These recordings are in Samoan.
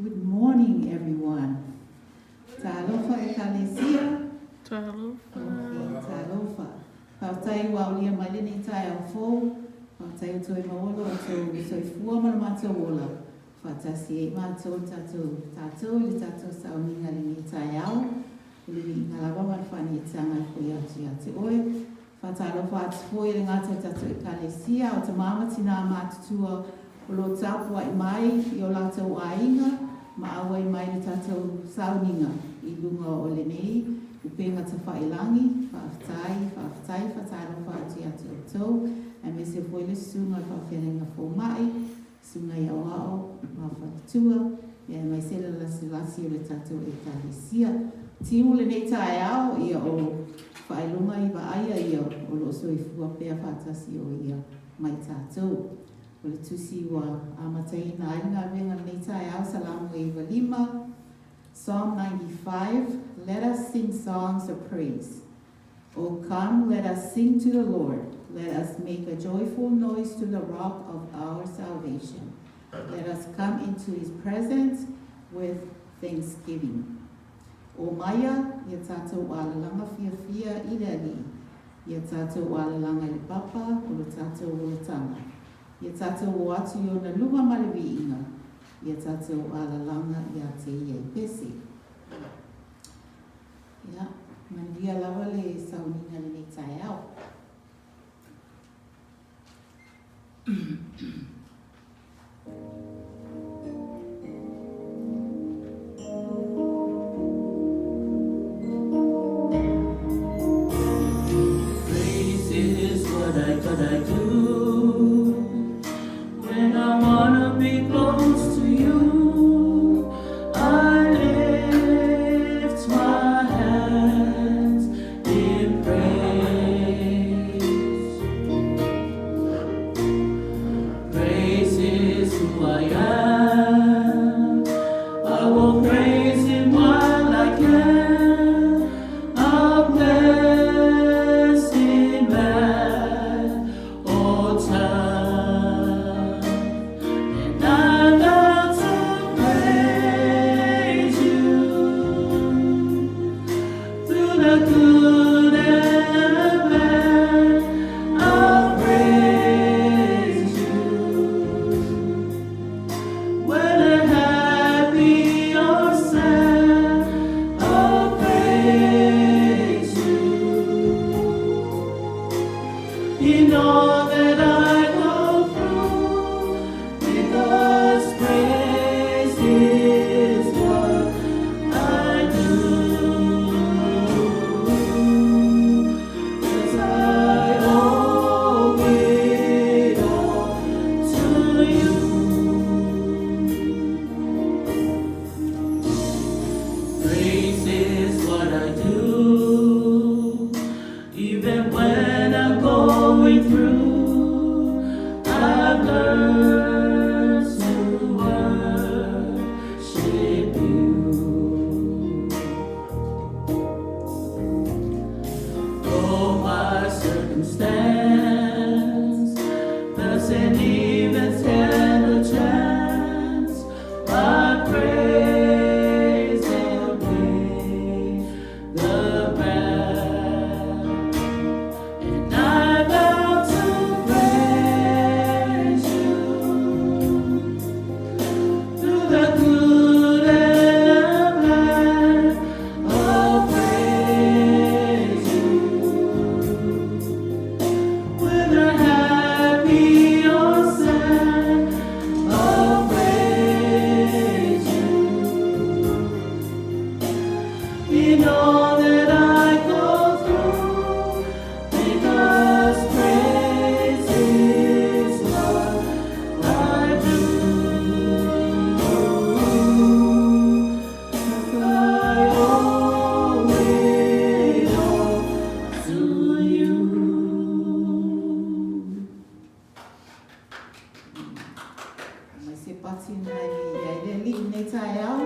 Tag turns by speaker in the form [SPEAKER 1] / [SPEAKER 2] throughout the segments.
[SPEAKER 1] Good morning everyone. Talofa Ekalesia.
[SPEAKER 2] Talofa.
[SPEAKER 1] Okay, talofa. Faafetai ua aulia mai lenei taeao fou. Faafetai ua toe maua lo outou soifua ma lo matou ola. Faatasi ai matou le tatou, tatou i le tatou sauniga i lenei taeao. O le viiga lava ma le faanetaga e foi atu ia te oe. Faatalofa atu foi e le gata i tatou Ekalesia, a o tama ma tina matutua o lo o tapuai mai i o latou aiga ma auai mai i le tatou sauniga i luga o lenei upega tafailagi. Faafetai, faafetai, faatalofa atu ia te outou, aemaise foi le Susuga i le Faafeagaiga Fomai, Susuga i Aoao ma Faletua, aemaise le lasilasi o le tatou Ekalesia. Timu lenei taeao, ia o faailoga i vaaia ia o lo o soifua pea faatasi o ia ma i tatou. O le tusi ua amataina ai le galuega lenei taeao, Salamo e 95, Psalm 95, Let us sing songs of praise. O come, let us sing to the Lord. Let us make a joyful noise to the rock of our salvation. Let us come into his presence with thanksgiving. O maia, ia tātou alalaga fiafia i le Alii. Ia tātou alalaga i le papa o lo tātou olataga. Ia tātou o atu i ona luma ma le viiga. Ia tātou alalaga ia te ia i pese. Ia, manuia lava le sauniga lenei taeao.
[SPEAKER 3] Praise is what I, what I do When I wanna be close to you I lift my hands in praise Praise is who I am I will praise him while I can I'll bless him at all times And I'm about to praise you Through the good and the bad I'll praise you Whether happy or sad I'll praise you In all that I go through Because praise is what I do 'Cause I owe it all to you Praise is what I do Even when I'm going through I've learned to worship you Though my circumstance doesn't even stand a chance, my praise will be the best. And I vow to praise you through the good and the bad. I'll praise you. Whether happy or sad, I'll praise you. In all that I go through, because praise is what I do. 'Cause I owe it all to you.
[SPEAKER 1] Mai se pati nai i le alii nei taeao.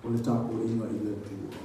[SPEAKER 2] O le tapuaiga i le Atua.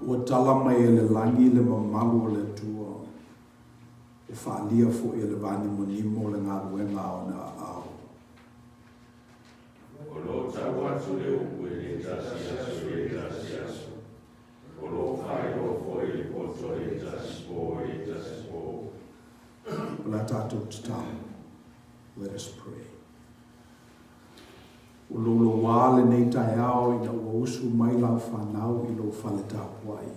[SPEAKER 2] Ua tala mai e le lagi le mamalu o le Atua, ua faaalia foi e le vanimonimo le galuega a ona aao.
[SPEAKER 4] O lo o tau atu le upu i le tasi aso i le tasi aso. O lo o faailoa foi le poto i le tasi po i le tasi po.
[SPEAKER 2] O le a tatou tatalo. Let us pray. Ua louloua lenei taeao ina ua usu mai lau fanau i lou fale tapuai.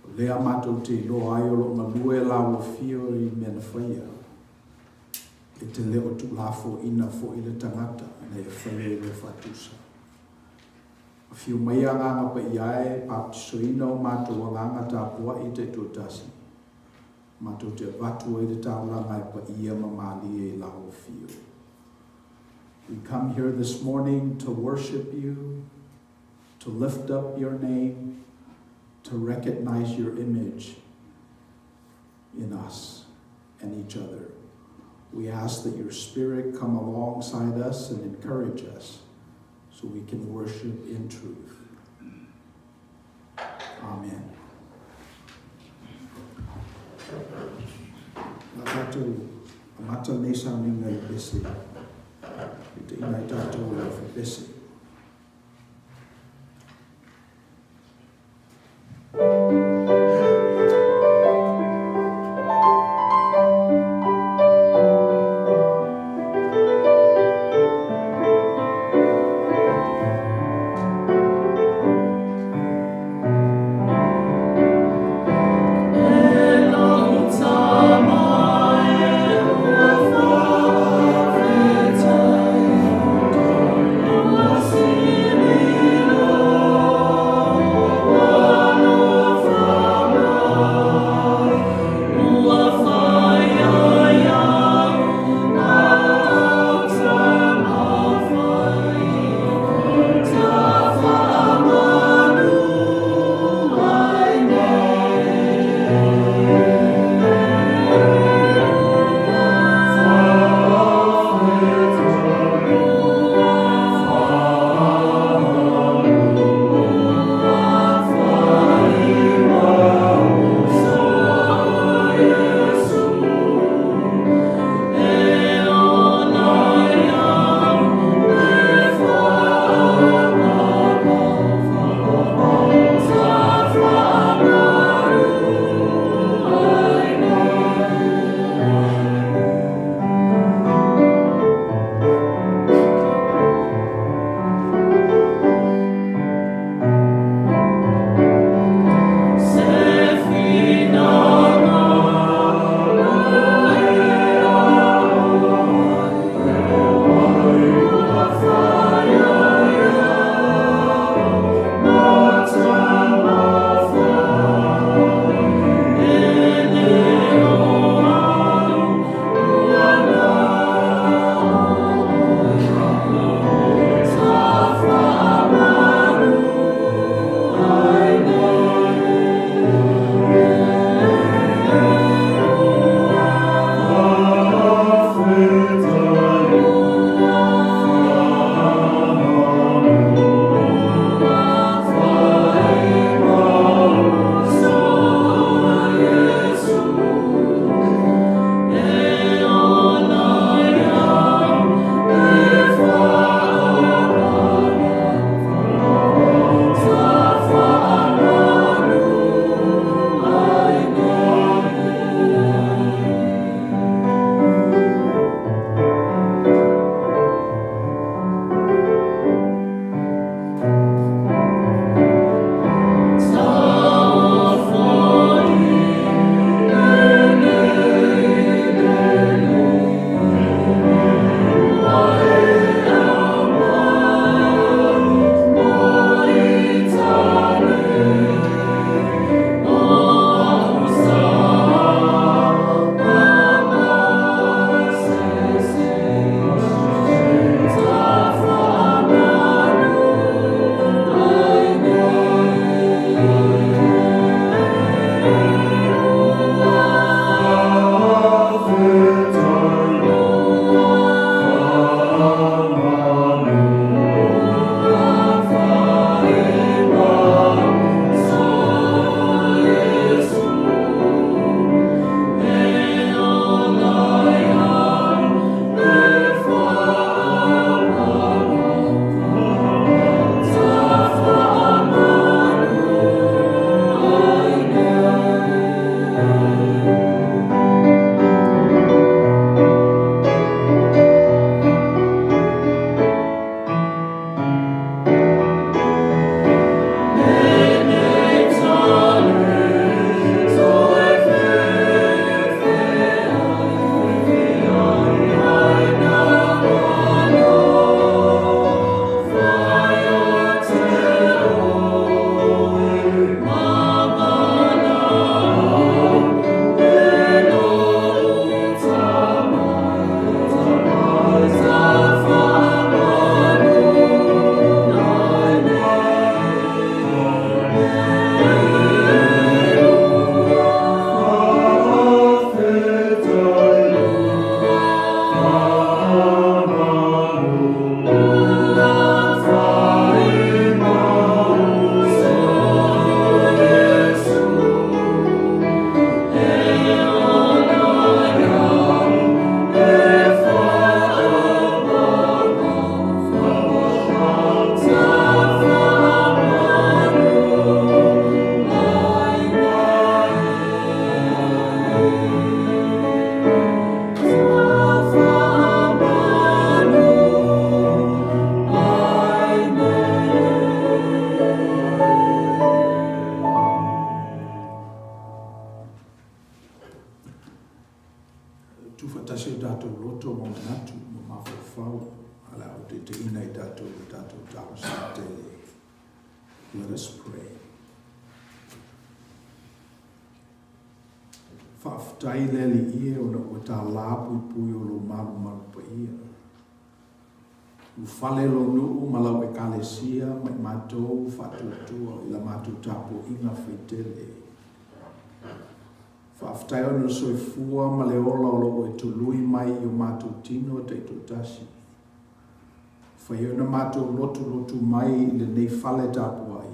[SPEAKER 2] O lea matou te iloa ai o lo o galue lau afio i mea na faia. E te le o tuulafoaiina foi le tagata ina ia faia i lou faatusa. Afio mai Agaga Paia e, papatisoina o matou agaga tapuai taitoatasi, matou te avatu ai le taulaga e paia ma malie i lau afio. We come here this morning to worship you, to lift up your name, to recognize your image in us and each other. We ask that your Spirit come alongside us and encourage us so we can worship in truth. Amen. Na tātou amata nei sauninga i pese, i te ina i tātou e awhi pese. Ae o le a ou taitaiina i tatou i le tatou talosaga tele. Let us pray. Faafetai le Alii e ona ua tālā puipui o lou malumalu paia. Ulufale lou nuu ma lau Ekalesia ma i matou faatuatua i la matou tapuaiga faitele. Faafetai ona o le soifua ma le ola o lo o e tului mai i o matou tino taitoatasi. Fai ona matou lotulotu mai i lenei fale tapuai,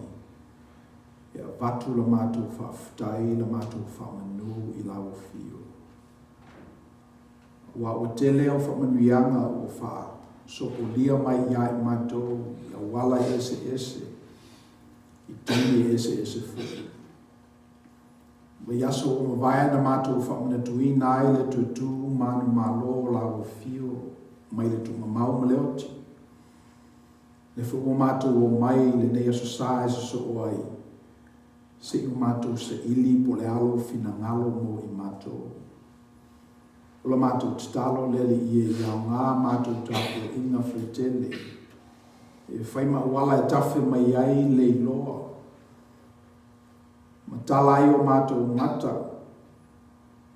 [SPEAKER 2] e avatu la matou faafetai la matou faamanu i lau afio. Aua ua tele au faamanuiaga ua faasopolia mai ia i matou i auala eseese, i taimi eseese foi. Vaiaso ua mavae na matou faamanatuina ai le tutu manumalo o lau afio mai le tuugamau ma le oti. Lea foi ua matou omai i lenei aso sa e sosoo ai, se i o matou saili po o le a lou finagalo mo i matou. O la matou tatalo le Alii e i aoga matou tapuaiga faitele e fai ma auala e tafe mai ai le iloa Ma tala ai o matou mata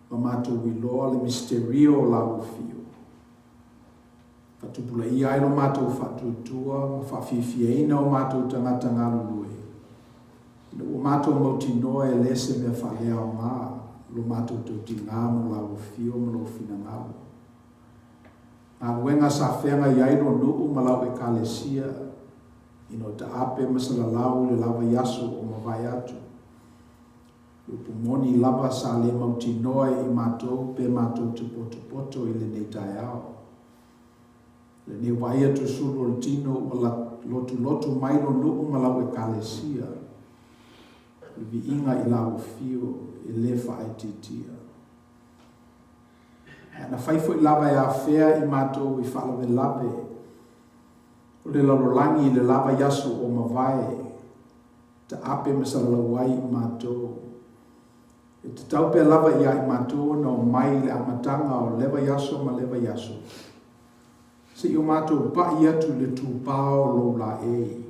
[SPEAKER 2] ma matou iloa le misiterio o lau afio. Faatupulaia ai lo matou faatuatua ma faafiafiaina o matou tagata galulue, ina ua matou mautinoa e le se mea faaleaoga lo matou tautiga mo lau afio ma lou finagalo. Galuega sa feagai ai lo nuu ma lau Ekalesia ina o taape ma salalau i le la vaiaso ua mavae atu. Le upu moni lava sa le mautinoa e i matou pe matou te potopoto i lenei taeao. Lenei vaai atu sulu o le tino ua lotulotu mai lo nuu ma lau Ekalesia, le viiga i lau afio e le faaitiitia. Ae na fai foi lava e afea i matou i faalavelave o le lalolagi i le la vaiaso ua mavae, taape ma salalau ai i matou. E tatau pea lava ia i matou ona omai i le amataga o lea vaiaso ma lea vaiaso, se i o matou pai atu i le tupao o lou laei,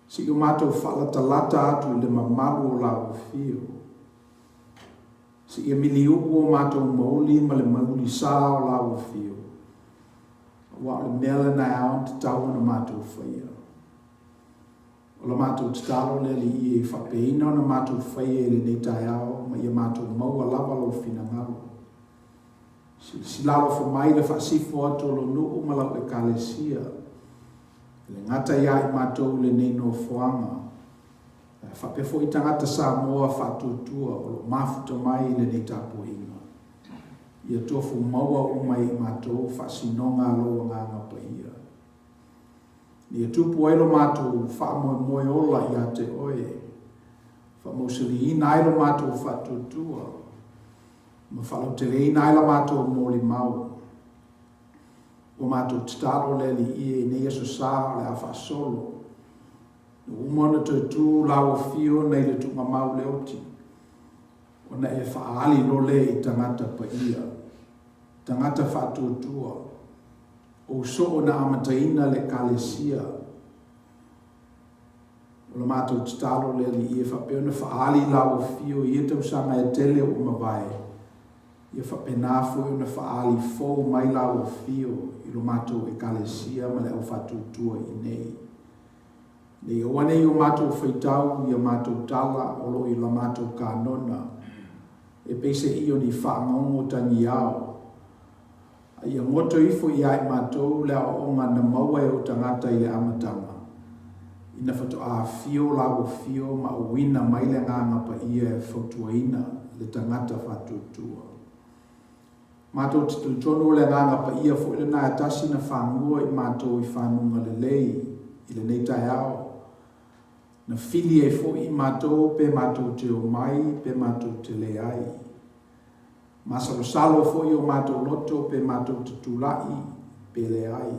[SPEAKER 2] se i o matou faalatalata atu i le mamalu o lau afio. Seia miliu'u o matou mauli ma le mauli sa o lau afio, aua o le mea lena e ao ona tatau ona matou faia. O la matou tatalo le Alii e faapeina ona matou faia i lenei taeao ma ia matou maua lava lou finagalo. Silasila alofa mai le faasifo atu o lou nuu ma lau Ekalesia, e le gata ia i matou i lenei nofoaga, Ae faapea foi tagata Samoa faatuatua o lo o mafuta mai i lenei tapuaiga. Ia tofu maua uma i matou faasinoga a lou Agaga Paia. Ina ia tupu ai lo matou faamoemoe ola ia te Oe, faamausaliina ai lo matou faatuatua, ma faalauteleina ai la matou molimau. Ua matou tatalo le Alii e i nei aso sa o le a faasolo, Ua uma ona toe tu lau afio nai le tuugamau le oti, ona e faaali lole i tagata paia, tagata faatuatua, ou soo na amataina le Ekalesia. O la matou tatalo le Alii e faapea ona faaali lau afio i ia tausaga e tele ua mavae, ia faapena foi ona faaali fou mai lau afio i lo matou Ekalesia ma le au faatuatua i inei. Ne i aua nei o matou faitau i a matou tala o lo o i la matou kanona, e peiseai o ni faagaogo tagiao, a ia goto ifo ia i matou le aoaoga na maua e ou tagata i le amataga, ina faatoa afio lau afio ma auina mai le Agaga Paia e fautuaina le tagata faatuatua. Matou te talitonu o le Agaga Paia foi lena e tasi na fagua i matou i fanuga lelei i lenei taeao, na fili ai foi i matou pe matou te omai pe matou te leai. Masalosalo foi o matou loto pe matou te tulai pe leai.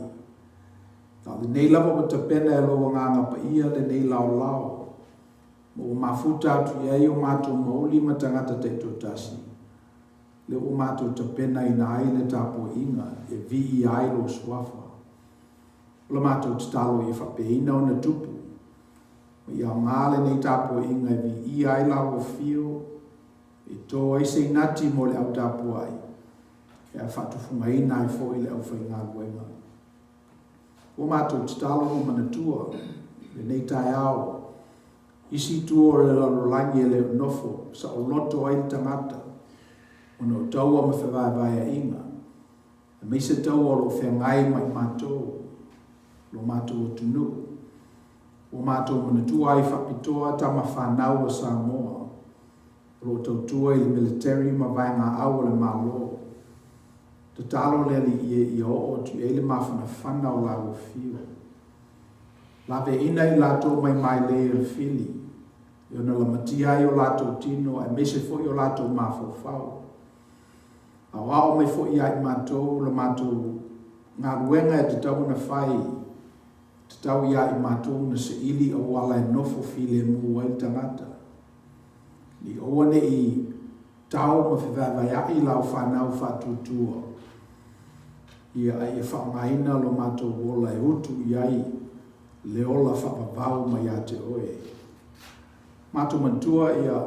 [SPEAKER 2] A o lenei lava ua tapena e lou Agaga Paia lenei laolao, ma ua mafuta atu i ai o matou mauli ma tagata taitoatasi, Lea ua matou tapenaina ai le tapuaiga e viia ai lou suafa. O la matou tatalo ia faapeina ona tupu, ma ia aoga lenei tapuaiga e viia ai lau afio, e to ai se inati mo le au tapuai, ae faatufugaina ai foi le aufaigaluega. Ua matou tatalo ma manatua lenei taeao isi itu o le lalolagi e le o nofo saoloto ai le tagata ona o taua ma fevaevaeaiga, aemaise taua o lo o feagai ma i matou, lo matou atunuu. Ua matou manatua ai faapitoa tama fanau a Samoa o lo o tautua i le military ma vaegaau a le Malo. Tatalo le Alii e ia oo atu i ai le mafanafana o lau afio. Laveina i latou mai mailei o le fili, e ono lamatia ai o latou tino aemaise foi o latou mafaufau. Aoao mai foi ia i matou la matou galuega e tatau ona fai, tatau ia i matou ona saili auala e nofo filemu ai le tagata. Ne i aua ne i tao ma fevaevaea'i lau fanau faatuatua, ia a ia faaaogaina lo matou ola e utu i ai le ola faavavau mai ia te oe. Matou manatua ia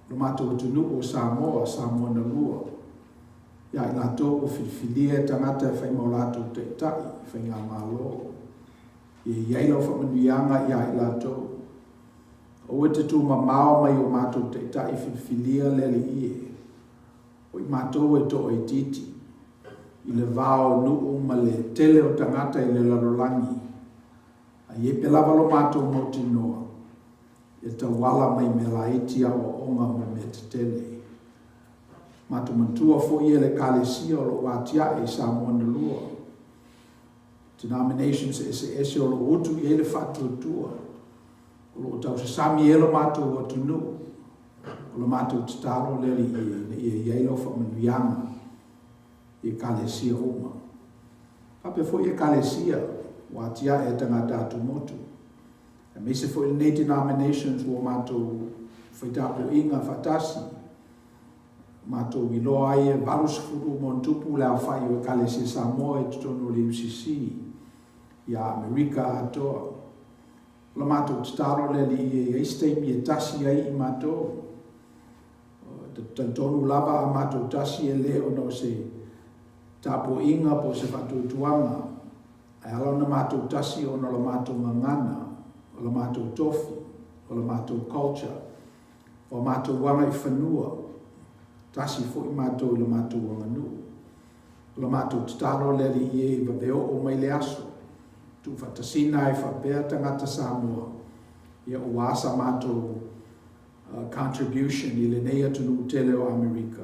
[SPEAKER 2] lo matou atunuu o Samoa, Samoa na lua, ia i latou ua filifilia e tagata e fai ma o latou taitai i faigamalo. Ia i ai lau faamanuiaga ia i latou. Aua e te tumamao mai o matou taitai filifilia le Alii e, o i matou e toaitiiti i le va o nuu ma le tele o tagata i le lalolagi, a i ai pea lava lo matou mautinoa e tauala mai mea laiti aoaoga mo mea tetele. Matou manatua foi e le Ekalesia o lo o atiae i Samoa na lua, denominations eseese o lo o utu i ai le faatuatua, o lo o tausasami ai lo matou atunuu, o le matou tatalo le Alii e ina ia i ai lau faamanuiaga i Ekalesia uma. Faapea foi Ekalesia ua atiae e tagata atumotu, aemaise foi lenei denominations ua matou faitapuiga faatasi, matou iloa ai e 80 ma ono tupu le aofai o Ekalesia Samoa i totonu o le UCC ia Amerika atoa. O la matou tatalo le Alii e i ai se taimi e tasi ai i matou. Talitonu lava a matou tasi e le ona o se tapuaiga po o se faatuatuaga, ae ala ona matou tasi ona o la matou gagana, o la matou tofi, o la matou culture, o a matou agaifanua, tasi foi matou i la matou aganuu. O la matou tatalo le Alii e i vave oo mai le aso, tuufatasina ai faapea tagata Samoa, ia ua sa matou contribution i lenei atunuu tele o Amerika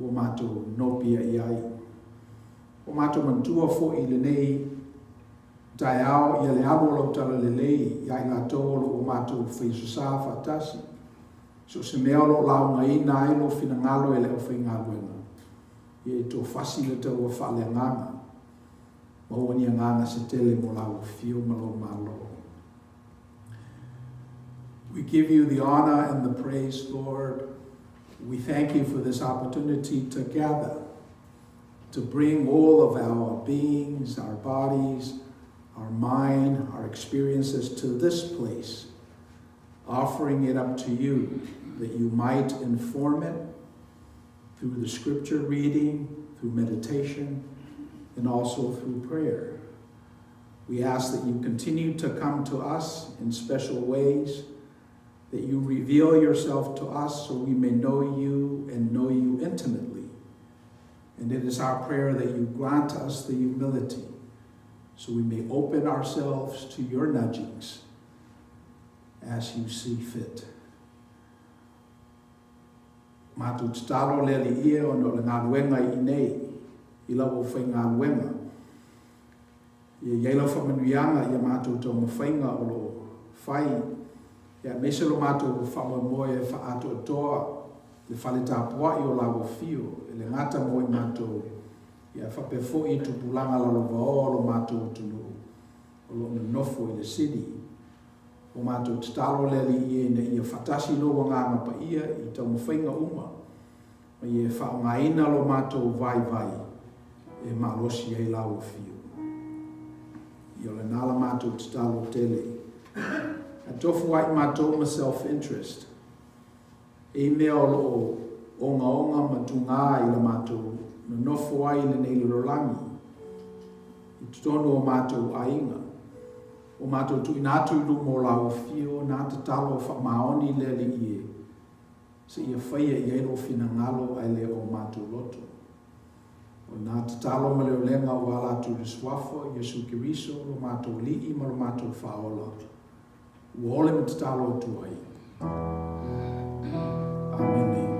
[SPEAKER 2] ua matou nopia i ai. Ua matou manatua foi i lenei taeao ia le alu o lau talalelei ia i latou o lo o matou faisosā faatasi, so o se mea o lo o laugaina ai lou finagalo e le aufaigaluega, ia e tofasi le taua faaleagaga, maua ni agaga se tele mo lau afio ma lou Malo. We give you the honor and the praise, Lord. We thank you for this opportunity to gather, to bring all of our beings, our bodies, our mind, our experiences to this place, offering it up to you that you might inform it through the scripture reading, through meditation, and also through prayer. We ask that you continue to come to us in special ways, that you reveal yourself to us so we may know you and know you intimately. And it is our prayer that you grant us the humility so we may open ourselves to your nudgings as you see fit. Matou tatalo le Alii e ona o le galuega i inei i lau aufaigaluega. Ia i ai lau faamanuiaga i a matou taumafaiga o lo o fai, ia aemaise lo matou faamoemoe e faaatoatoa le fale tapuai o lau afio, e le gata mo i matou, ia faapea foi i tupulaga lalovaoa o lo matou atunuu o lo o nonofo i le sini. Ua matou tatalo le Alii e ina ia faatasi lou Agaga Paia i taumafaiga uma, ma ia e faaaogaina lo matou vaivai e malosi ai lau afio. Ia o lena la matou tatalo tele. Ae tofu ai matou ma self interest. E i mea o lo o ogaoga ma tugā i la matou nonofo ai i lenei lalolagi, i totonu o matou aiga, ua matou tuuina atu i luma o lau afio nā tatalo faamaoni le Alii e, seia faia i ai lou finagalo ae le o matou loto. O nā tatalo ma le olega ua ala atu i le Suafa o Iesu Keriso, lo matou Alii ma lo matou Faaola, Ua ole ma tatalo atu ai. Amene.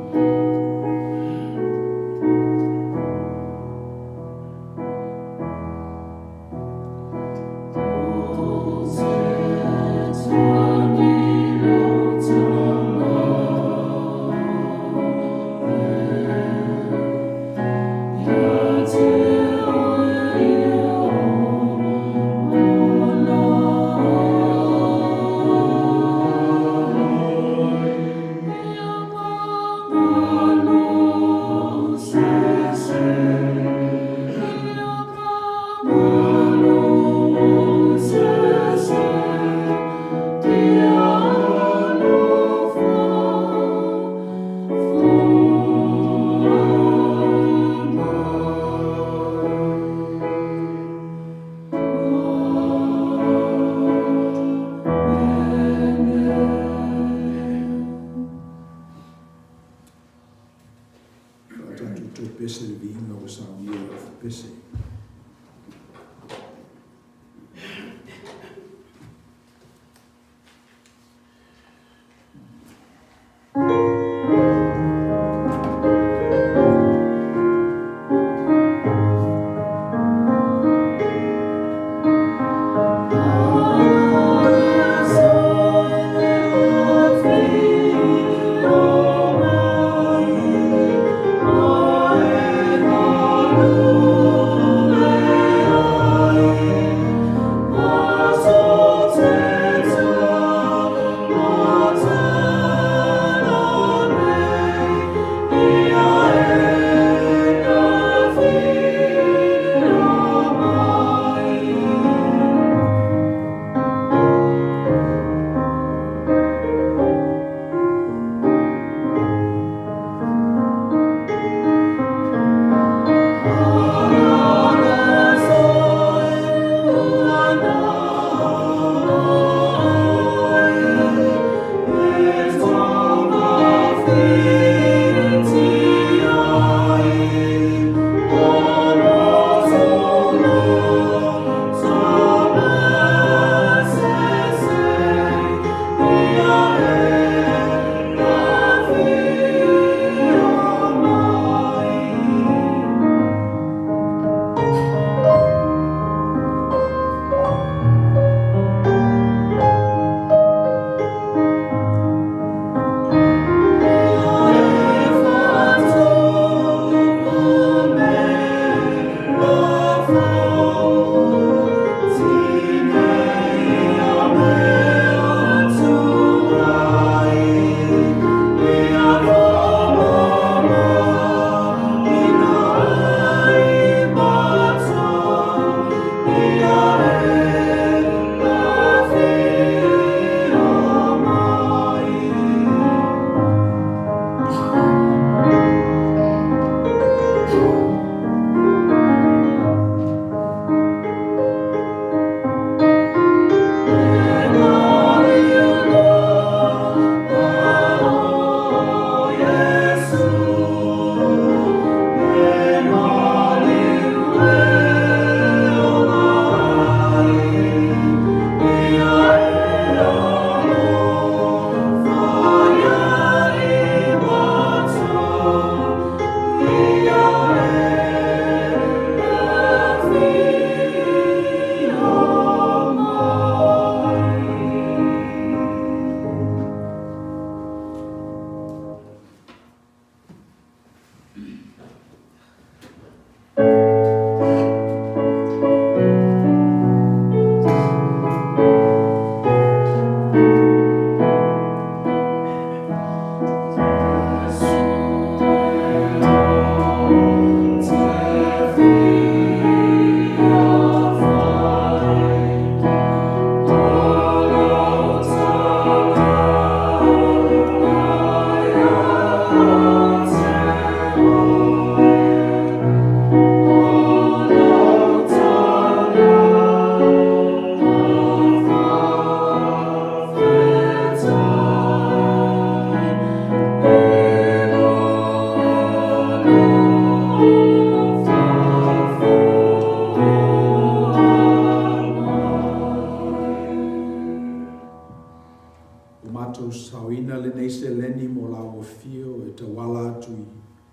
[SPEAKER 2] faaoina lenei seleni mo la afio e tauala atu i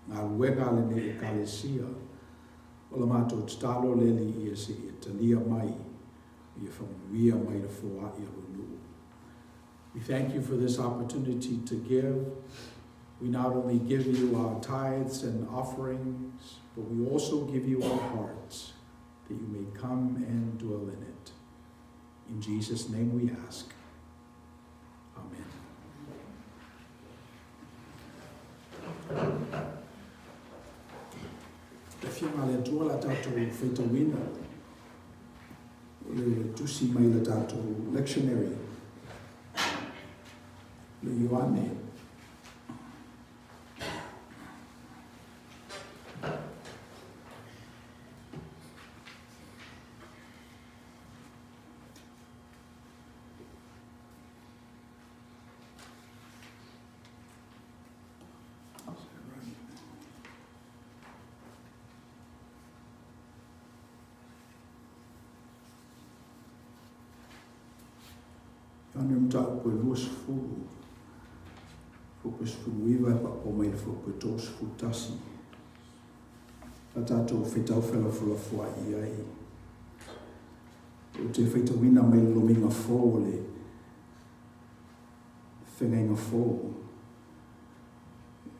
[SPEAKER 2] galuega a lenei Ekalesia. O la matou tatalo le Alii ia se i e talia mai, ia faamanuia mai le foai a lou nuu. We thank you for this opportunity to give. We not only give you our tithes and offerings, but we also give you our hearts, that you may come and dwell in it. In Jesus' name we ask. Amen. Le Afioga a le Atua la tatou faitauina o le tusi mai le tatou lectionary le Ioane. Ioane mataupu e 20, fuaiupu e 19 e faapopo mai le fuaiupu e 31. La tatou faitau felafolafoai i ai. Ou te faitauina mai le lomiga fou o le feagaiga fou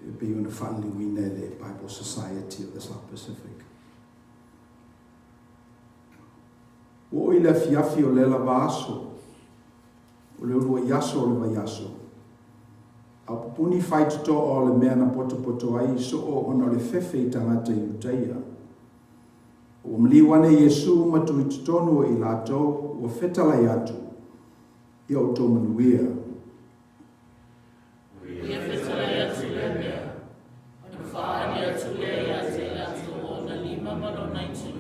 [SPEAKER 2] e pei ona faaliliuina e le Bible Society of the South Pacific. Ua oo i le afiafi o lea lava aso, o le uluai aso o le vaiaso, a o pupuni faitotoa o le mea na potopoto ai i soo ona o le fefe i tagata Iutaia. Ua maliu ane Iesu ma tuu i totonu o i latou ua fetalai atu, Ia outou manuia.
[SPEAKER 3] Ia fetalai atu lea mea, ona faaali atu lea ia te i latou ona lima ma lona itu,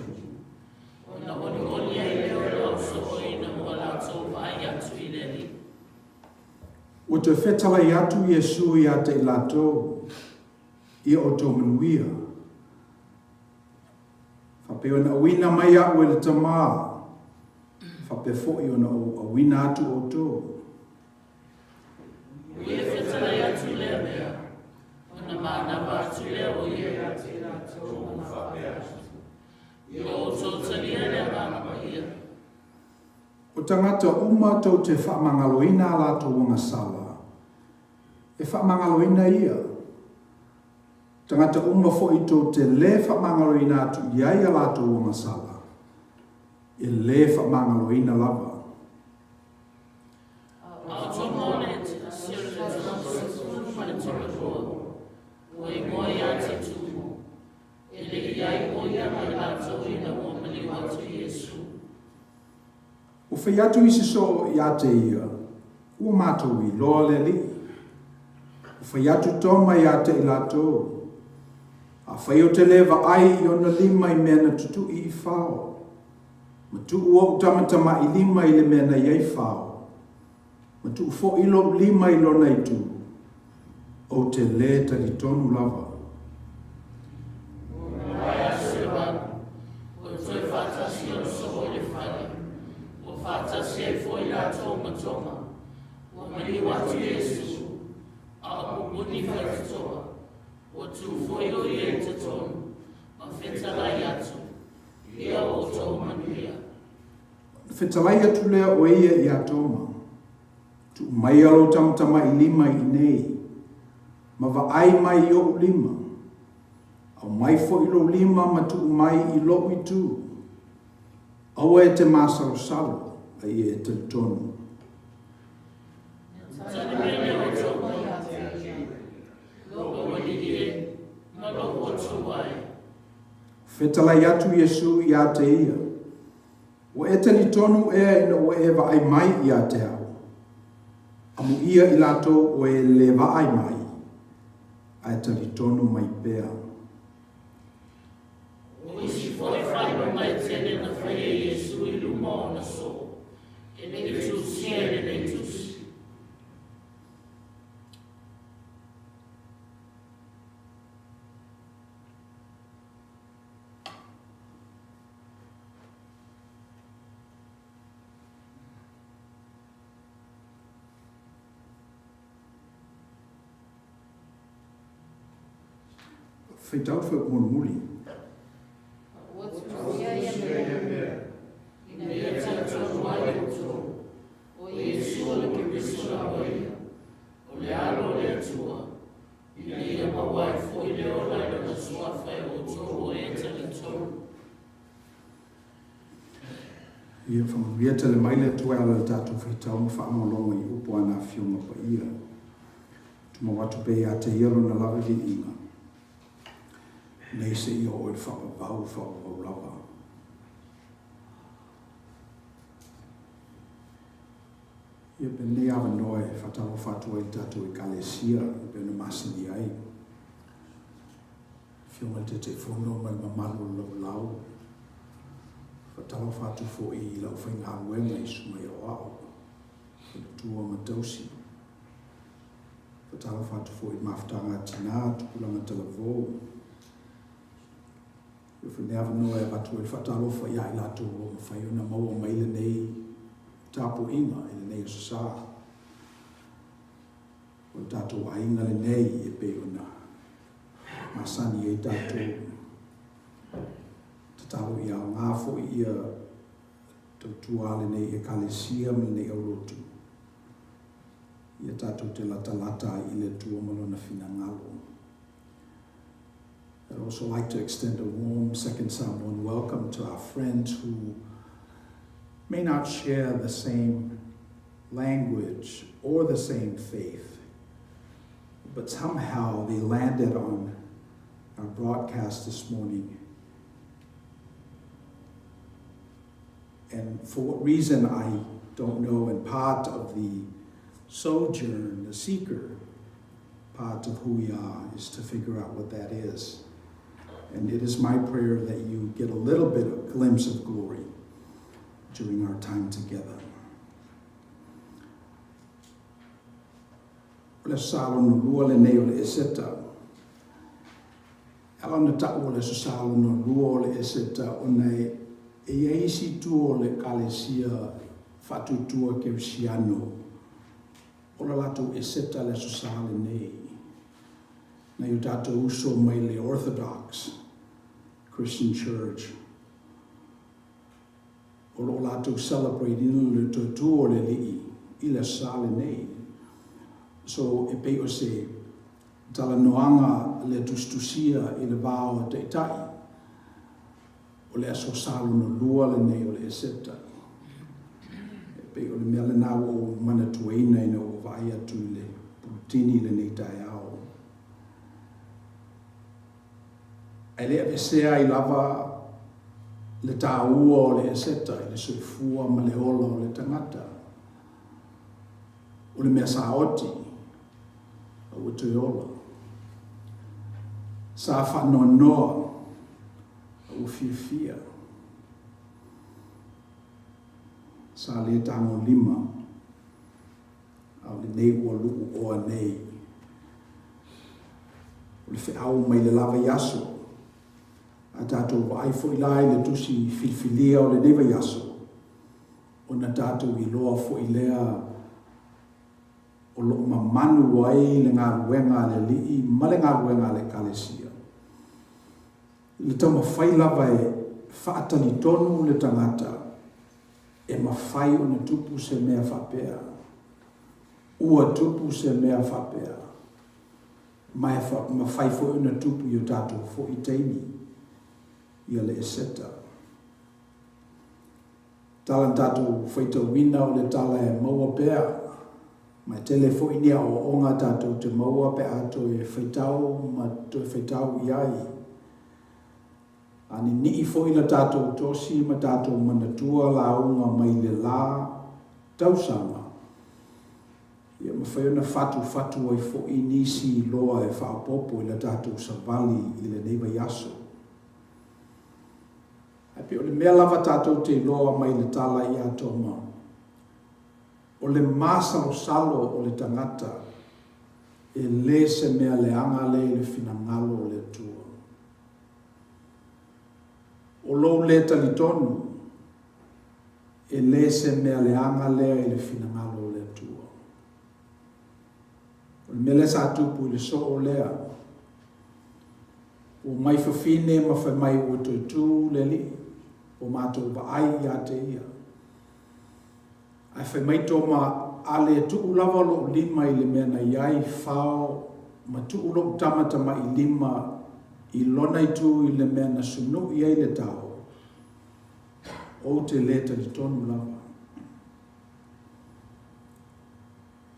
[SPEAKER 3] ona olioli ai lea o le au soo ina ua latou vaai atu i le Alii.
[SPEAKER 2] Ua toe fetalai atu Iesu ia te i latou, Ia outou manuia. Faapea ona auina mai a'u e le Tamā, faapea foi ona ou auina atu outou.
[SPEAKER 3] Ua ia fetalai atu lea mea, ona manava atu lea o ia ia te i latou ma faapea atu, Ia outou talia le Agaga Paia.
[SPEAKER 2] O tagata uma tou te faamagaloina a latou agasala, e faamagaloina ia. Tagata uma foi tou te lē faamagaloina atu i ai a latou agasala, e lē faamagaloina lava.
[SPEAKER 3] A o Toma o le Ekalesia o le Tausaga 10 ma le 32, ua igoa ia Titumo, e le i ai o ia ma i latou ina ua maliu atu Iesu.
[SPEAKER 2] Ua fai atu isi soo ia te ia, Ua matou iloa le Alii. Ua fai atu Toma ia te i latou, Afai ou te le vaai i ona lima i mea na tutui i fao, ma tuu ou tamatama'i lima i le mea na i ai fao, ma tuu foi lou lima i lona itu, ou te lē talitonu lava.
[SPEAKER 3] Ua mavae aso e valu, o le toe faatasi o le soo i le fale, ua faatasi ai foi latou ma Toma, ua maliu atu Iesu, a o pupuni faitotoa, ua tu foi o ia i totonu, ma fetalai atu, Ia outou manuia.
[SPEAKER 2] Ona fetalai atu lea o ia iā Toma, Tuu maia lou tamatama'i lima i inei, ma vaai mai i oʻu lima. Aumai foi lou lima ma tuu mai i loʻu itu. Aua e te masalosalo, a ia e talitonu.
[SPEAKER 3] Tali mai lea o Toma ia te ia, Lou alii e, ma lou Atua e.
[SPEAKER 2] Fetalai atu Iesu iā te ia, Ua e talitonu ea ina ua e vaai mai iā te au? Amuia i latou o e le vaai mai, ae talitonu mai pea.
[SPEAKER 3] O isi foi faailoga e tele na faia e Iesu i luma o ona soo, e le i tusia i lenei tusi.
[SPEAKER 2] Faitau le fuaiupu mulimuli.
[SPEAKER 1] Ua tusia ia mea,
[SPEAKER 3] ina ia talitonu ai outou, o Iesu o le Keriso lava ia, o le Alo o le Atua, ina ia maua ai foi le ola i Lona suafa e outou o e talitonu.
[SPEAKER 2] Ia faamanuia tele mai le Atua e ala i le tatou faitau ma faalogologo i upu a ana Afioga Paia. Tumau atu pea ia te Ia Lona lava viiga, nei seia oo i le faavavau faavavau lava. Ia penei avanoa e faatalofa atu ai i le tatou Ekalesia e pei ona masani ai. Afioga i le Taitaifono ma le mamalu o le laulau. Faatalofa atu foi i lau faigaluega i Susuga Aoao, Faletua ma Tausi. Faatalofa atu foi i le mafutaga a tina, tupulaga talavou. Ia foi lenei avanoa e avatu ai le faatalofa ia i latou o lo o mafai ona maua mai lenei tapuaiga i lenei aso sa. O le tatou aiga lenei e pei ona masani ai tatou. Tatalo ia aoga foi ia tautua a lenei Ekalesia ma lenei aulotu. Ia tatou te latalata ai i le Atua ma Lona finagalo. I'd also like to extend a warm Second Samoan welcome to our friends who may not share the same language or the same faith, but somehow they landed on our broadcast this morning. And for what reason, I don't know, and part of the sojourn, the seeker, part of who we are is to figure out what that is. And it is my prayer that you get a little bit of glimpse of glory during our time together. O le Aso Sa lona lua lenei o le Eseta. E ala ona taʻu o le Aso Sa lona lua o le Eseta ona e i ai isi itu o le Ekalesia Faatuatua Kerisiano o le latou Eseta le Aso Sa lenei. Nai o tatou uso mai le Orthodox Christian Church o lo o latou celebrate ina le toe tu o le Alii i le Aso Sa lenei. So e pei o se talanoaga le tusitusia i le va o Taitai o le Aso Sa lona lua lenei o le Eseta. E pei o le mea lena ua ou manatuaina ina ua vaai atu i le pulutini i lenei taeao. Ae le aveesea ai lava le taua o le Eseta i le soifua ma le ola o le tagata. O le mea saoti, a ua toe ola. Sa faanoanoa, a ua fiafia. Sa le tagolima, a o lenei ua luuoa nei. O le feau mai le la vaiaso, a tatou vaai foi la i le tusi filifilia o lenei vaiaso, ona tatou iloa foi lea o lo o mamanu ai le galuega a le Alii ma le galuega a le Ekalesia. I le taumafai lava e faatalitonu le tagata e mafai ona tupu se mea faapea, ua tupu se mea faapea, ma e mafai foi ona tupu i o tatou foi taimi, ia le Eseta. Tala na tatou faitauina o le tala e maua pea, ma e tele foi ni aoaoga tatou te maua pe a toe faitau ma toe faitau i ai. A ninii foi la tatou tosi ma tatou manatua lauga mai le la tausaga, ia mafai ona fatufatu ai foi nisi iloa e faaopoopo i la tatou savali i lenei vaiaso. Ae pei o le mea lava tatou te iloa mai le tala ia Toma, o le masalosalo o le tagata, e le se mea leaga lea i le finagalo o le Atua. O lou le talitonu, e le se mea leaga lea i le finagalo o le Atua. O le mea lea sa tupu i le soo lea, Ua mai fafine ma fai mai ua toe tu le Alii, ua matou vaai ia te ia. Ae fai mai Toma, A le tuu lava lou lima i le mea na i ai fao ma tuu lou tamatama'i lima i lona itu i le mea na sunu'i ai le tao, ou te le talitonu lava.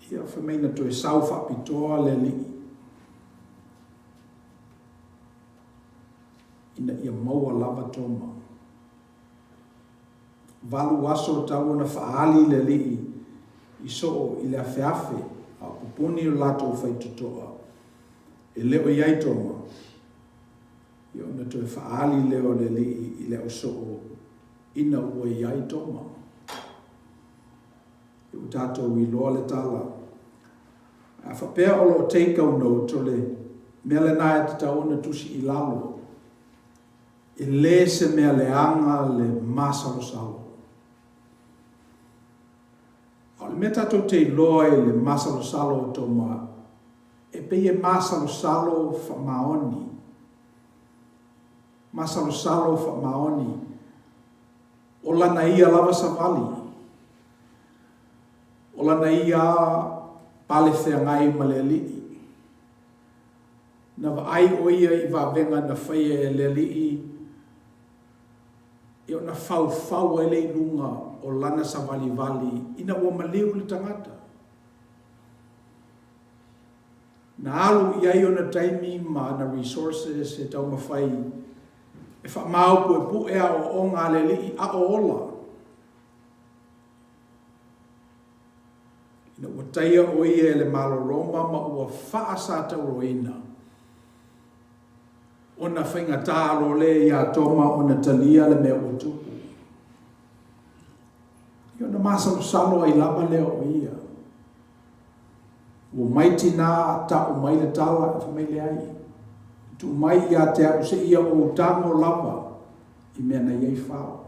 [SPEAKER 2] Ia, fai mai na toe sau faapitoa le Alii ina ia maua lava Toma. Valu aso talu ona faaali le Alii i soo i le afeafe a o pupuni o latou faitotoa e le o i ai Toma, ia ona toe faaali lea o le Alii i le ausoo ina ua i ai Toma. Ia ua tatou iloa le tala. A faapea o lo o take au note, o le mea lena e tatau ona tusi i lalo. E le se mea leaga le masalosalo. A o le mea tatou te iloa i le masalosalo o Toma, e pei e masalosalo faamaoni. Masalosalo faamaoni. O lana ia lava savali. O lana ia pale feagai ma le Alii. Na vaai ʻo ia i vavega na faia e le Alii, ia ona faufau ai lea i luga o lana savalivali ina ua maliu le tagata. Na alu i ai ona taimi ma ana resources e taumafai e faamaopuepue aoaoga a le Alii a o ola. Ina ua taia ʻo ia e le Malo Roma ma ua faasatauroina, ona faigata loa lea iā Toma ona talia le mea ua tupu. Ia ona masalosalo ai lava lea o ia. Ua mai tinā, ta'u mai le tala, fai mai leai. Tuu mai ia te a'u seia ou tago lava i mea na i ai fao.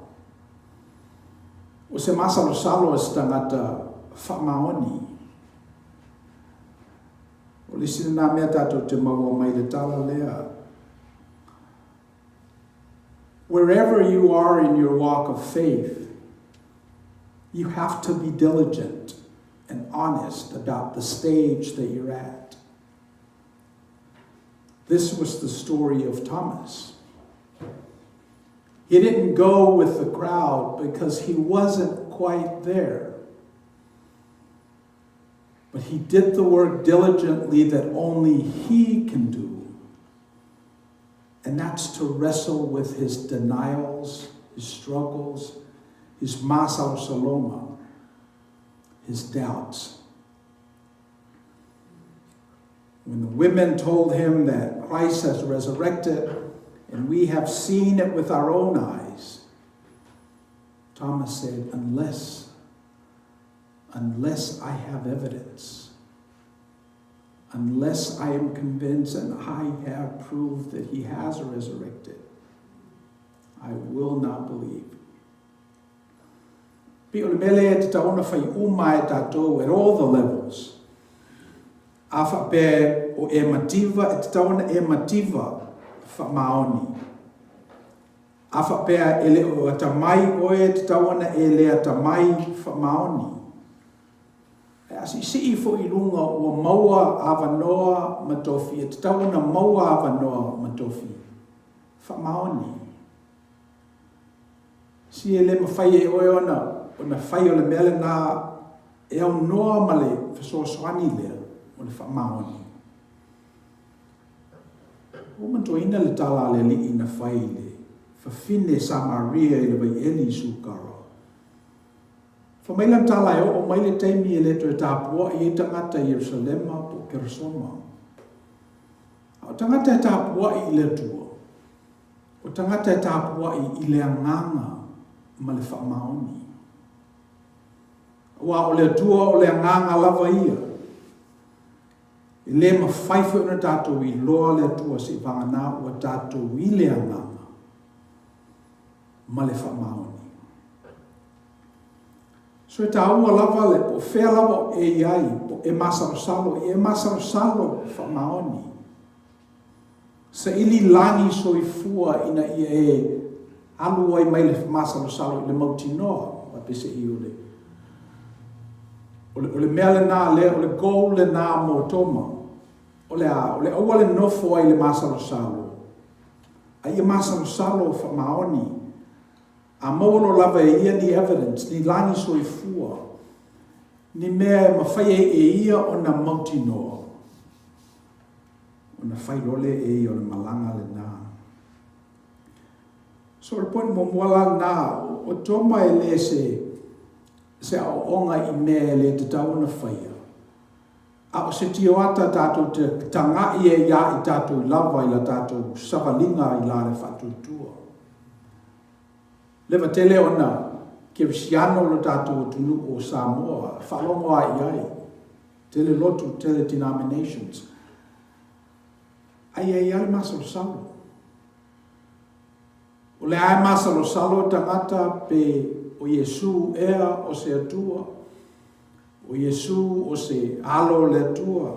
[SPEAKER 2] O se masalosalo a se tagata faamaoni. O le isi lena mea tatou te maua mai le tala lea. Wherever you are in your walk of faith, you have to be diligent and honest about the stage that you're at. This was the story of Thomas. He didn't go with the crowd because he wasn't quite there. But he did the work diligently that only he can do. And that's to wrestle with his denials, his struggles, his masalosaloga, his doubts. When the women told him that Christ has resurrected and we have seen it with our own eyes, Thomas said, Unless, unless I have evidence, unless I am convinced and I have proved that he has resurrected, I will not believe. Pei o le mea lea e tatau ona fai uma e tatou at all the levels. A faapea o e mativa, e tatau ona e mativa faamaoni. A faapea e le o atamai oe, e tatau ona e le atamai faamaoni. Ae a siisii foi i luga ua maua avanoa ma tofi, e tatau ona maua avanoa ma tofi faamaoni. Si e le mafai e oe ona ona fai o le mea lena e aunoa ma le fesoasoani lea o le faamaoni. Ua mantuaina le tala a le Alii na fai i le fafine Samaria i le vaieli i Sukara. Fai mai lana tala e oo mai le taimi e le toe tapua'i ai tagata i Ierusalema po o Kerosoma. A o tagata e tapua'i i le Atua, O tagata e tapua'i i le agaga ma le faamaoni. Aua o le Atua o le agaga lava ia. E le mafai foi ona tatou iloa le Atua seivagana ua tatou i le agaga ma le faamaoni. So e taua lava le po o fea lava o e i ai, po e masalosalo, ia e masalosalo faamaoni. Saili lagi soifua ina ia e alu ai mai le masalosalo i le mautinoa, aua peiseai o le, o le, o le mea lena lea, o le goal lena mo Toma. O le a? O le aua le nofo ai i le masalosalo, a ia masalosalo faamaoni. A maua loa lava e ia ni evidence, ni lagi soifua, ni mea e mafai ai e ia ona mautinoa, ona fai loa lea e ia o le malaga lena. So o le point muamua la lena, o Toma e le se, se aoaoga i mea e le tatau ona faia, a o se tioata tatou te taga'i ai ia i tatou lava i la tatou savaliga i la le faatuatua. Leva tele ona kerisiano lo tatou atunuu o Samoa, faalogo lava i ai, tele lotu, tele denominations, ae i ai lava le masalosalo. O lea lava e masalosalo tagata pe o Iesu ea o se Atua, o Iesu o se Alo o le Atua.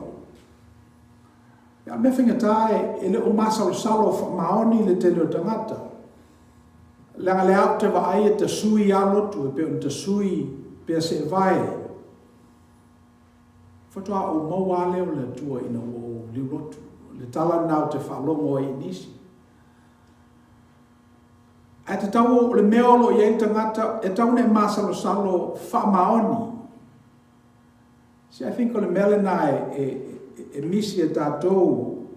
[SPEAKER 2] A o le mea faigata e le o masalosalo faamaoni le tele o tagata. Leaga lea ou te vaai e tasui lava lotu e pei ona tasui pea seevae. Faatoa ou maua lava lea o le Atua ina ua ou liulotu. O le tala lena ou te faalogo ai i nisi. Ae tatau o le mea o lo o i ai le tagata, e tatau ona e masalosalo faamaoni. See, I think o le mea lena e, e, e misi e tatou,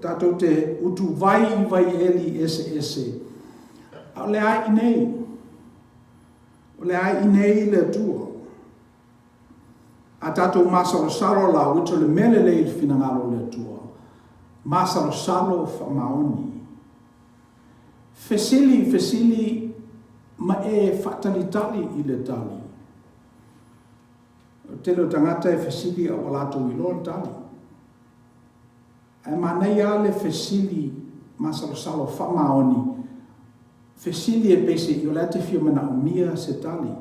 [SPEAKER 2] tatou te utuvai i vaieli eseese, a o lea i inei. O lea i inei le Atua. A tatou masalosalo la, which o le mea lelei i le finagalo o le Atua, masalosalo faamaoni. Fesili, fesili ma e faatalitali i le tali. O le tele o tagata e fesili a ua latou iloa le tali. Ae manaia lava le fesili masalosalo faamaoni, fesili e peiseai o la e te fia manaomia se tali.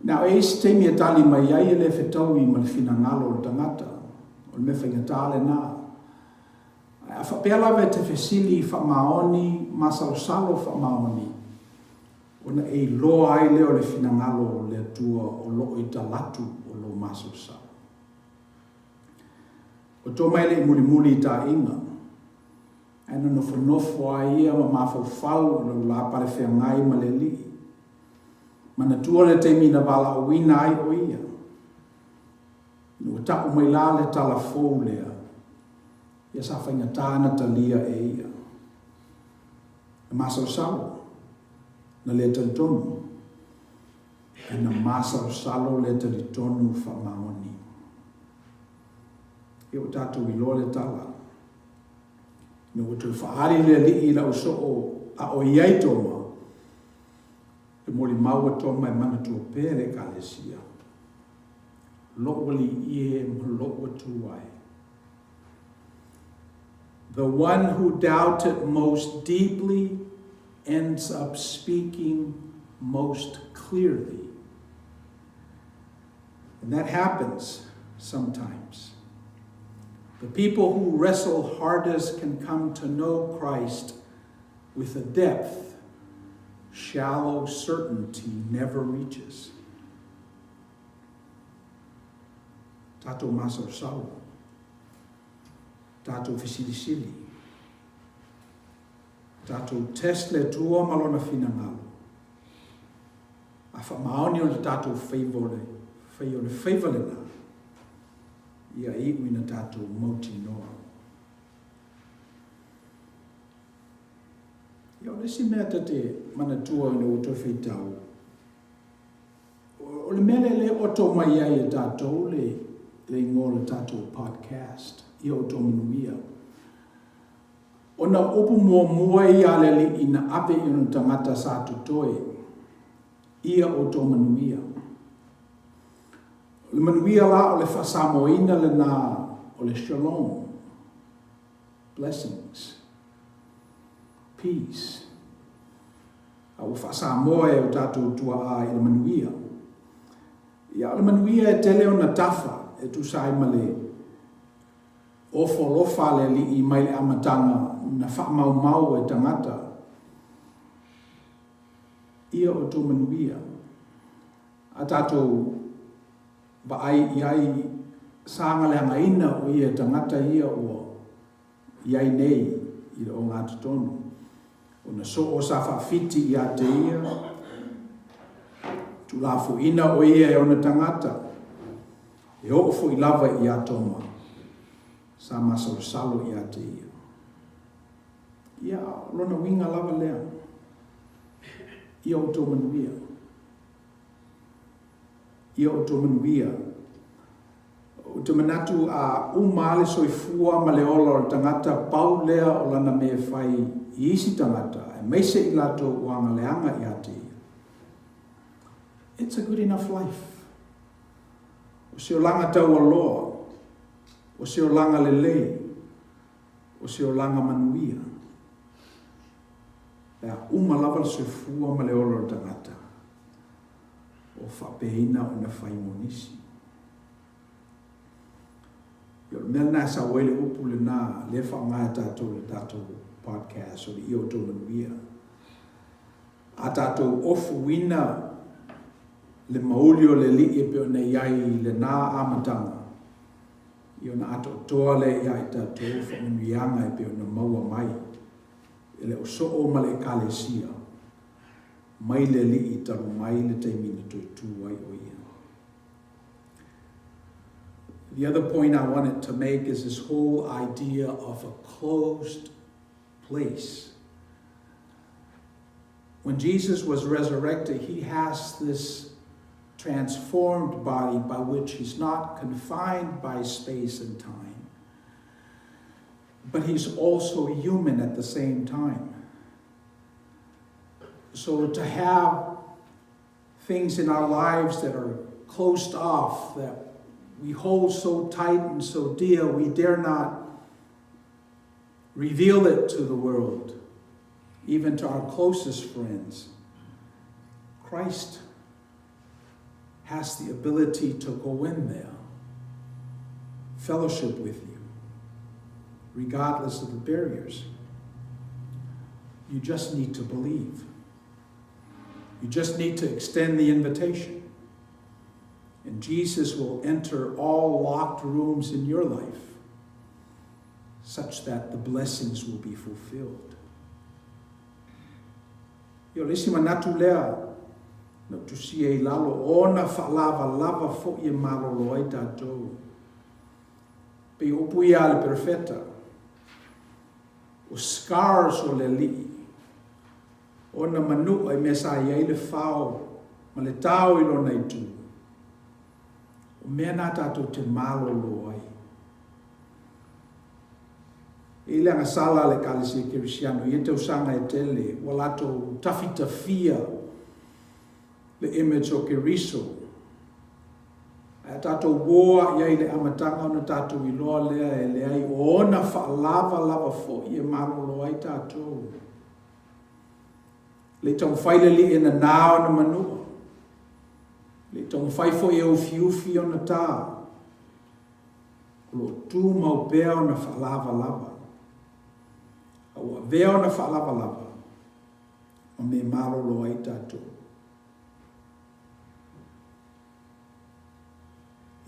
[SPEAKER 2] Na o e isi taimi e tali mai ai e le fetaui ma le finagalo o le tagata. O le mea faigata lena. Ae a faapea lava e te fesili faamaoni, masalosalo faamaoni, ona e iloa ai lea o le finagalo o le Atua o lo o i talatu o lou masalosalo. O Toma e le i mulimuli i taaiga, ae na nofonofo lava ia ma mafaufau i lona la palefeagai ma le Alii. Manatua le taimi na valaauina ai o ia. Ina ua ta'u mai la le tala fou lea, ia sa faigata na talia e ia. Na masalosalo, na le talitonu, ae na masalosalo le talitonu faamaoni. Ia ua tatou iloa le tala. Ina ua toe faaali le Alii i lau soo a o i ai Toma, e molimau a Toma e manatua pea le Ekalesia. Lou alii e ma lou Atua e. The one who doubted most deeply ends up speaking most clearly. And that happens sometimes. The people who wrestle hardest can come to know Christ with a depth shallow certainty never reaches. Tatou masalosalo. Tatou fesilisili. Tatou test le Atua ma Lona finagalo. A faamaoni o le tatou faiva o le fai o le faiva lena, ia iu ina tatou mautinoa. Ia, o le isi mea ta te manatua ina ua toe faitau, o le mea lea lea e oto mai ai e tatou le, le igoa o le tatou podcast, Ia Outou Manuia. Ona o upu muamua ia a le Alii na ave i ona tagata sa totoe, Ia outou manuia. O le manuia la o le faa-Samoaina lena o le shalom, blessings, peace. A ua faa-Samoa e o tatou tuaa i le manuia. Ia, o le manuia e tele ona tafa e tusa ai ma le. Ofo alofa a le Alii mai le amataga na faamaumau e tagata. Ia outou manuia. A tatou vaai i ai sagaleagaina o ia tagata ia ua i ai nei i le ogatotonu. Ona soo sa faafiti ia te ia, tuulafoina o ia e ona tagata, e oo foi lava ia Toma, sa masalosalo ia te ia. Ia, o lona uiga lava lea, ia outou manuia. Ia outou manuia. Ou te manatu a uma lava le soifua ma le ola o le tagata, pau lea o lana mea e fai i isi tagata, aemaise i latou ua agaleaga ia te ia. It's a good enough life. O se olaga taualoa, o se olaga lelei, o se olaga manuia. Pe a uma lava le soifua ma le ola o le tagata, o faapeina ona fai mo nisi. Ia, o le mea lena e sau ai le upu lena lea e faaaoga e tatou i le tatou podcast, o le ia outou manuia. A tatou ofuina le mauli o le Alii e pei ona i ai i lena amataga, ia ona atoatoa lea ia i tatou faamanuiaga e pei ona maua mai e le osoo ma le Ekalesia mai le Alii talu mai le taimi na toe tū ai o ia. The other point I wanted to make is this whole idea of a closed place. When Jesus was resurrected, he has this transformed body by which he's not confined by space and time, but he's also human at the same time. So to have things in our lives that are closed off, that we hold so tight and so dear, we dare not reveal it to the world, even to our closest friends. Christ has the ability to go in there, fellowship with you, regardless of the barriers. You just need to believe. You just need to extend the invitation. And Jesus will enter all locked rooms in your life such that the blessings will be fulfilled. Ia, o le isi manatu lea na ou tusia i lalo, ona faalavalava foi e malolo ai tatou. Pei o upu ia a le perofeta, o scars o le Alii, ona manua i mea sa i ai le fao ma le tao i lona itu. O mea na tatou te malolo ai. E i le agasala a le Ekalesia Kerisiano i ia tausaga e tele, ua latou tafitafia le image o Keriso. Ae a tatou uo i ai i le amataga ona tatou iloa lea e leai o ona faalavalava foi e malolo ai tatou. Le i taumafai le Alii e nanā ona manua. Le i taumafai foi e ufiufi ona tā. O lo o tumau pea ona faalavalava. A ua avea ona faalavalava ma mea malolo ai tatou.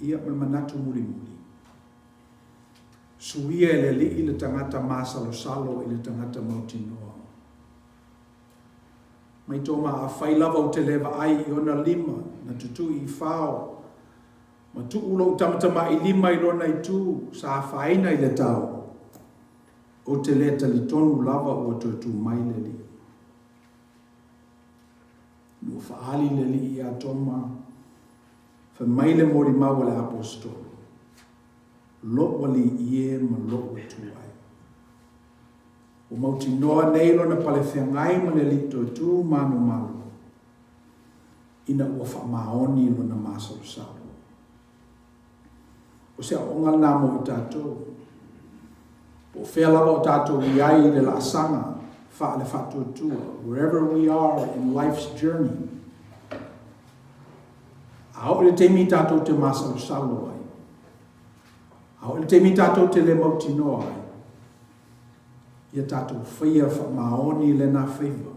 [SPEAKER 2] Ia, ma le manatu mulimuli. Suia e le Alii le tagata masalosalo i le tagata mautinoa. Mai Toma, afai lava ou te le vaai i ona lima na tutui i fao, ma tuu lou tamatamailima i lona itu sa afaina i le tao, ou te le talitonu lava ua toe tu mai le Alii. Ua faaali le Alii ia Toma, fai mai le molimau a le Aposetolo, Lou alii e ma lou Atua e. Ua mautinoa nei lona palefeagai ma le Alii Toetū manumalo, ina ua faamaoni lona masalosalo. O se aoaoga lena mo i tatou. Po o fea lava o tatou i ai i le laasaga faale-faatuatua, wherever we are in life's journey, a oo i le taimi tatou te masalosalo ai, A oo i le taimi tatou te le mautinoa ai, ia tatou faia faamaoni lena faiva,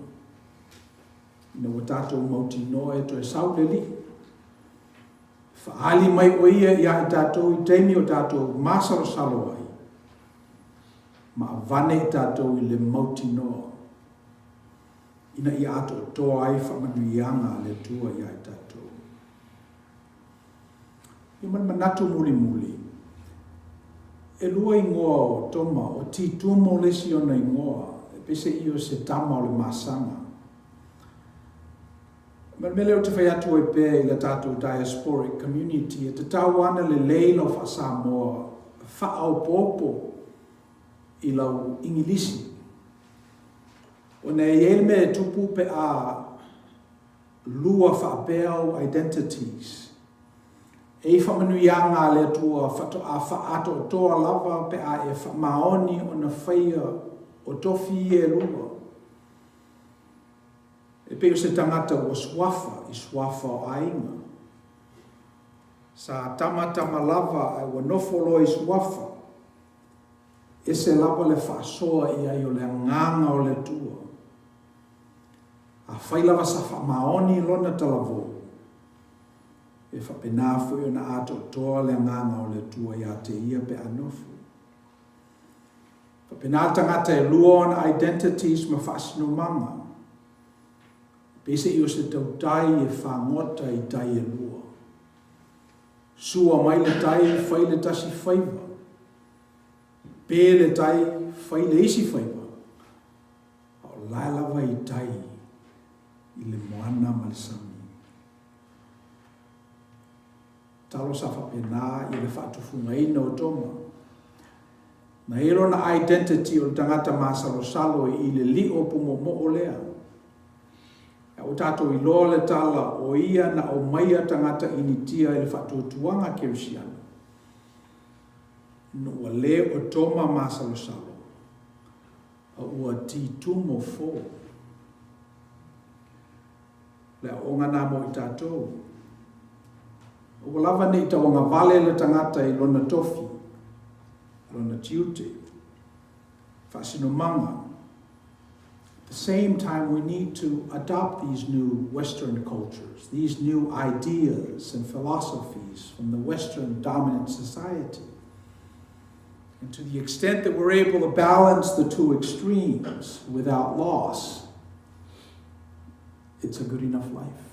[SPEAKER 2] ina ua tatou mautinoa e toe sau le Alii, e faaali mai o Ia ia i tatou i taimi o tatou masalosalo ai, ma avane i tatou i le mautinoa, ina ia atoatoa ai faamanuiaga a le Atua ia i tatou. Ia ma le manatu mulimuli, e lua igoa o Toma, o Titumo le isi ona igoa, e peiseai o se tama o le masaga. Ma le mea lea ou te fai atu ai pea i le tatou diasporic community, e tatau lava ona lelei lau faa-Samoa faaopoopo i lau Igilisi. Ona e i ai le mea e tupu pe a lua faapea ou identities. E i faamanuiaga a le Atua faatoa faaatoatoa lava pe a e faamaoni ona faia o tofi ia e lua. E pei o se tagata ua suafa i suafa o aiga. Sa tamatama lava ae ua nofo loa i suafa. Ese lava le faasoa i ai o le Agaga o le Atua. Afai lava sa faamaoni lona talavou, e faapena foi ona atoatoa le Agaga o le Atua ia te ia pe a nofo. Faapena le tagata e lua ona identities ma faasinomaga. Peiseai o se tautai e fagota i tai e lua. Sua mai le tai, fai le tasi faiva. Pe le tai, fai le isi faiva. A o la e lava i tai i le moana ma le sami. Talo sa faapena i le faatufugaina o Toma. Na i ai lona identity o le tagata masalosalo i le lio pumoomoo lea. A ua tatou iloa le tala o ia na aumaia tagata Initia i le faatuatuaga kerisiano, ina ua le o Toma masalosalo, a ua titumo fou. Le aoaoga na mo i tatou. Aua lava ne i tauagavale le tagata i lona tofi, lona tiute, faasinomaga. At the same time, we need to adopt these new Western cultures, these new ideas and philosophies from the Western dominant society. And to the extent that we're able to balance the two extremes without loss, it's a good enough life.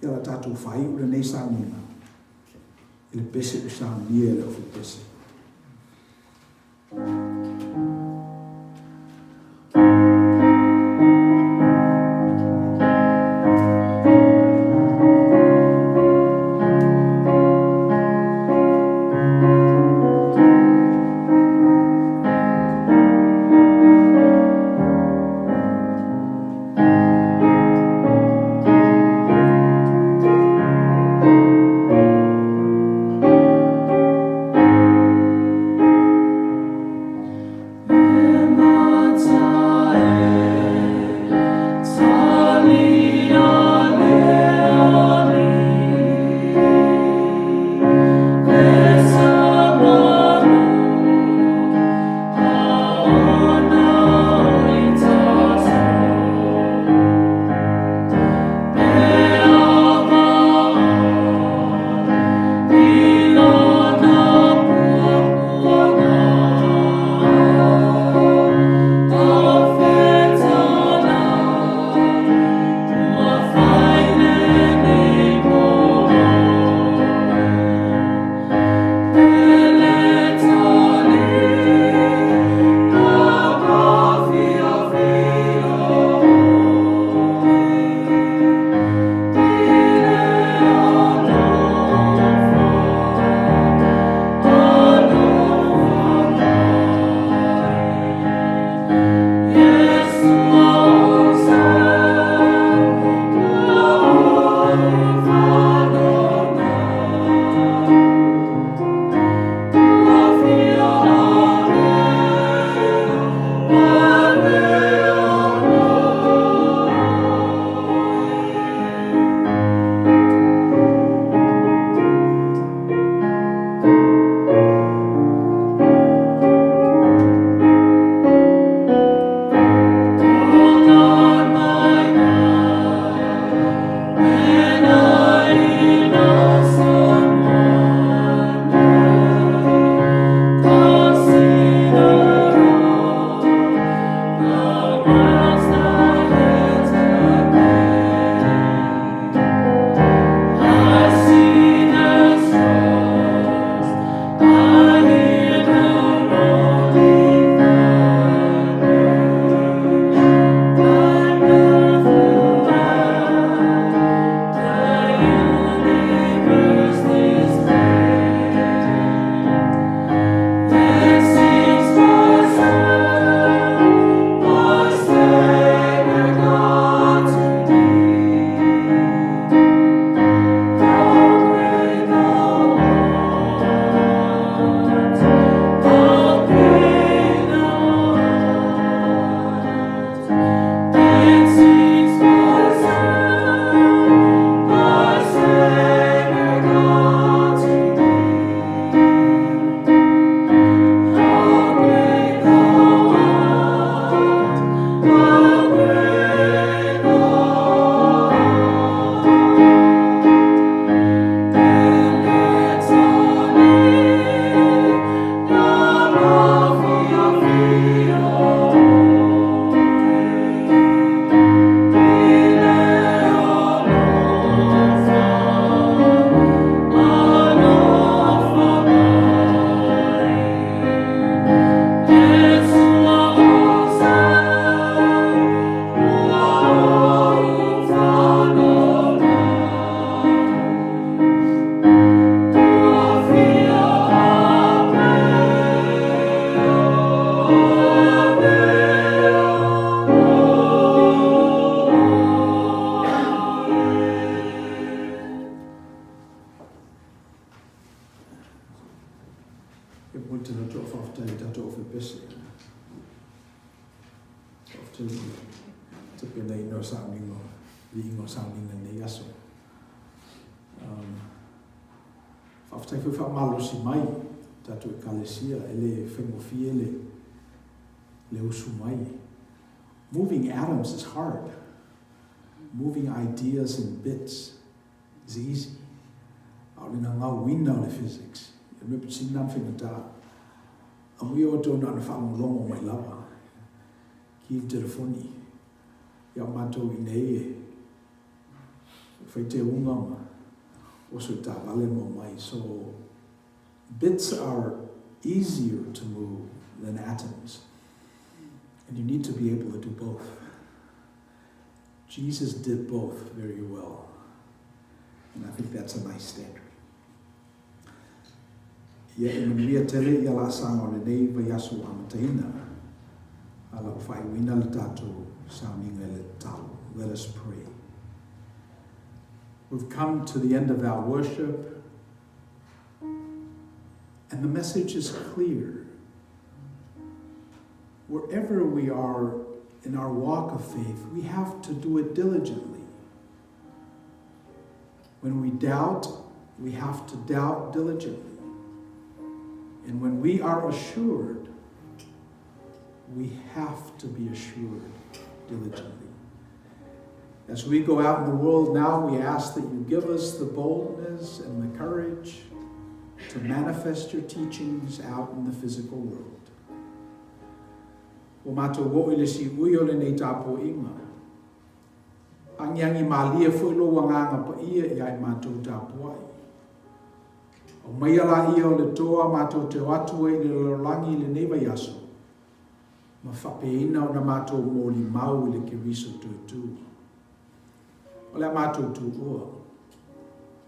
[SPEAKER 2] Ia la tatou faaiu lenei sauniga i le pese ua saunia e le aufai-pese. sauniga, viiga o sauniga i lenei aso. Um, faafetai foi faamalosi mai tatou ekalesia e le faigofie le le usu mai. Moving atoms is hard. Moving ideas in bits is easy. A o le gagauina o le physics, e mea pito sili lena ona faigata. Amuia outou na ona faalogologo mai lava ki le telefoni. Ia o matou i inei e fai teuga ma oso i taavale ma omai. So bits are easier to move than atoms. And you need to be able to do both. Jesus did both very well. And I think that's a nice standard. Ia e manuia tele ia laasaga o lenei vaiaso ua amataina, a la ua faaiuina le tatou sauniga i le tatalo. Let us pray. We've come to the end of our worship, and the message is clear. Wherever we are in our walk of faith, we have to do it diligently. When we doubt, we have to doubt diligently. And when we are assured, we have to be assured diligently. As we go out in the world now, we ask that you give us the boldness and the courage to manifest your teachings out in the physical world. Ua matou oo i le siui o lenei tapuaiga. Agiagi malie foi lou Agaga Paia ia i matou tapuai. Aumaia laia o le toa matou te o atu ai i le lalolagi i lenei vaiaso, ma faapeina ona matou molimau i le Keriso toe tu. O le a matou tuua.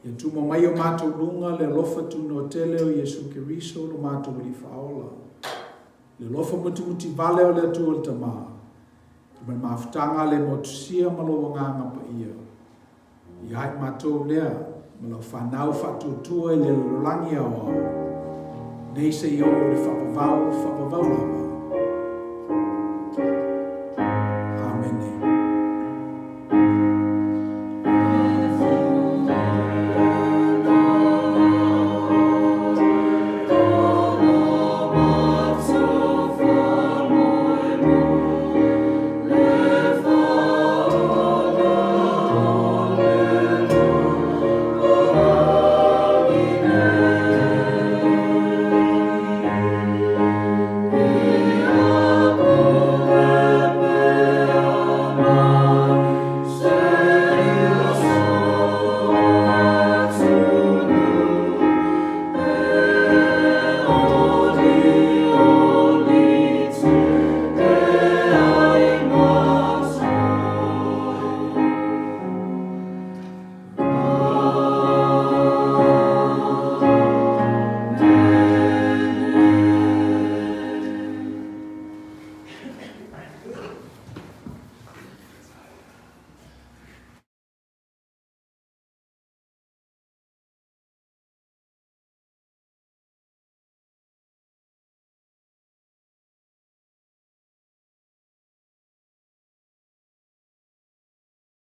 [SPEAKER 2] Ia tuma mai o matou luga le alofa tunoa tele o Iesu Keriso lo matou Alii Faaola, le alofa mutimuti vale o le Atua le Tama, ma le mafutaga le motusia ma lou Agaga Paia, ia i matou lea ma lau fanau faatuatua i le lalolagi aoao, nei seia oo i le faavavau faavavau lava.